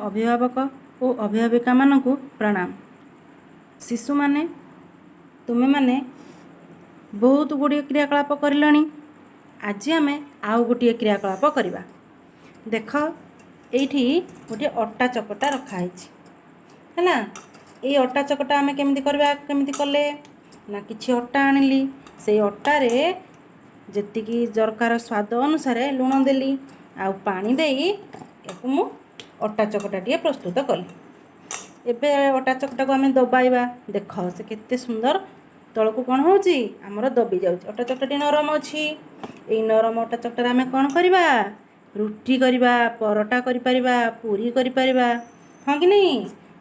ଅଭିଭାବକ ଓ ଅଭିଭାବିକାମାନଙ୍କୁ ପ୍ରଣାମ। ଶିଶୁମାନେ, ତୁମେମାନେ ବହୁତ ଗୁଡ଼ିଏ କ୍ରିୟାକଳାପ କରିଲଣି। ଆଜି ଆମେ ଆଉ ଗୋଟିଏ କ୍ରିୟାକଳାପ କରିବା। ଦେଖ, ଏଇଠି ଗୋଟିଏ ଅଟା ଚକଟା ରଖାହେଇଛି। ହେଲା, ଏଇ ଅଟା ଚକଟା ଆମେ କେମିତି କରିବା? କେମିତି କଲେ ନା, କିଛି ଅଟା ଆଣିଲି, ସେଇ ଅଟାରେ ଯେତିକି ଦରକାର ସ୍ୱାଦ ଅନୁସାରେ ଲୁଣ ଦେଲି ଆଉ ପାଣି ଦେଇ ୟାକୁ ମୁଁ ଅଟା ଚକଟାଟିଏ ପ୍ରସ୍ତୁତ କଲି। ଏବେ ଅଟା ଚକଟାକୁ ଆମେ ଦବାଇବା। ଦେଖ, ସେ କେତେ ସୁନ୍ଦର ତଳକୁ କ'ଣ ହେଉଛି ଆମର, ଦବି ଯାଉଛି। ଅଟା ଚକଟାଟି ନରମ ଅଛି। ଏଇ ନରମ ଅଟା ଚକଟାରେ ଆମେ କ'ଣ କରିବା? ରୁଟି କରିବା, ପରଟା କରିପାରିବା, ପୁରୀ କରିପାରିବା, ହଁ କି ନାହିଁ?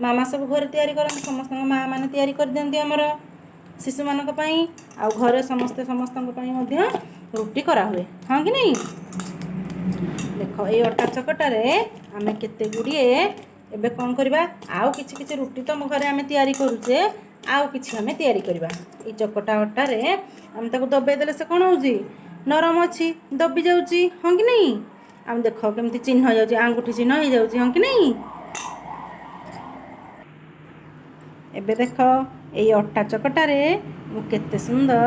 ମାମା ସବୁ ଘରେ ତିଆରି କରନ୍ତି। ସମସ୍ତଙ୍କ ମା ମାନେ ତିଆରି କରିଦିଅନ୍ତି ଆମର ଶିଶୁମାନଙ୍କ ପାଇଁ, ଆଉ ଘରେ ସମସ୍ତେ ସମସ୍ତଙ୍କ ପାଇଁ ମଧ୍ୟ ରୁଟି କରାହୁଏ, ହଁ କି ନାହିଁ? ଦେଖ, ଏଇ ଅଟା ଚକଟାରେ ଆମେ କେତେ ଗୁଡ଼ିଏ ଏବେ କ'ଣ କରିବା? ଆଉ କିଛି କିଛି ରୁଟି ତ ଘରେ ଆମେ ତିଆରି କରୁଛେ, ଆଉ କିଛି ଆମେ ତିଆରି କରିବା। ଏଇ ଚକଟା ଅଟାରେ ଆମେ ତାକୁ ଦବେଇ ଦେଲେ ସେ କ'ଣ ହେଉଛି? ନରମ ଅଛି, ଦବି ଯାଉଛି, ହଁ କି ନାହିଁ? ଆମେ ଦେଖ କେମିତି ଚିହ୍ନ ହେଇଯାଉଛି, ଆଙ୍ଗୁଠି ଚିହ୍ନ ହେଇଯାଉଛି, ହଁ କି ନାହିଁ? ଏବେ ଦେଖ, ଏଇ ଅଟା ଚକଟାରେ ମୁଁ କେତେ ସୁନ୍ଦର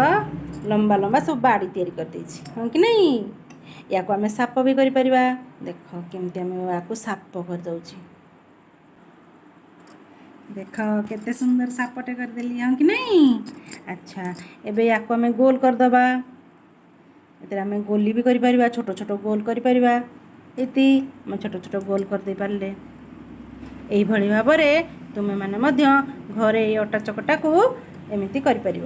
ଲମ୍ବା ଲମ୍ବା ସବୁ ବାଡ଼ି ତିଆରି କରିଦେଇଛି, ହଁ କି ନାହିଁ? ୟାକୁ ଆମେ ସାପ ବି କରିପାରିବା। ଦେଖ କେମିତି ଆମେ ୟାକୁ ସାପ କରିଦେଉଛି। ଦେଖ, କେତେ ସୁନ୍ଦର ସାପଟେ କରିଦେଲି, ହଁ କି ନାହିଁ? ଆଚ୍ଛା, ଏବେ ୟାକୁ ଆମେ ଗୋଲ କରିଦେବା। ଏଥିରେ ଆମେ ଗୋଲି ବି କରିପାରିବା, ଛୋଟ ଛୋଟ ଗୋଲ କରିପାରିବା। ଏତି ଆମେ ଛୋଟ ଛୋଟ ଗୋଲ କରିଦେଇ ପାରିଲେ। ଏଇଭଳି ଭାବରେ ତୁମେମାନେ ମଧ୍ୟ ଘରେ ଏଇ ଅଟା ଚକଟାକୁ ଏମିତି କରିପାରିବ।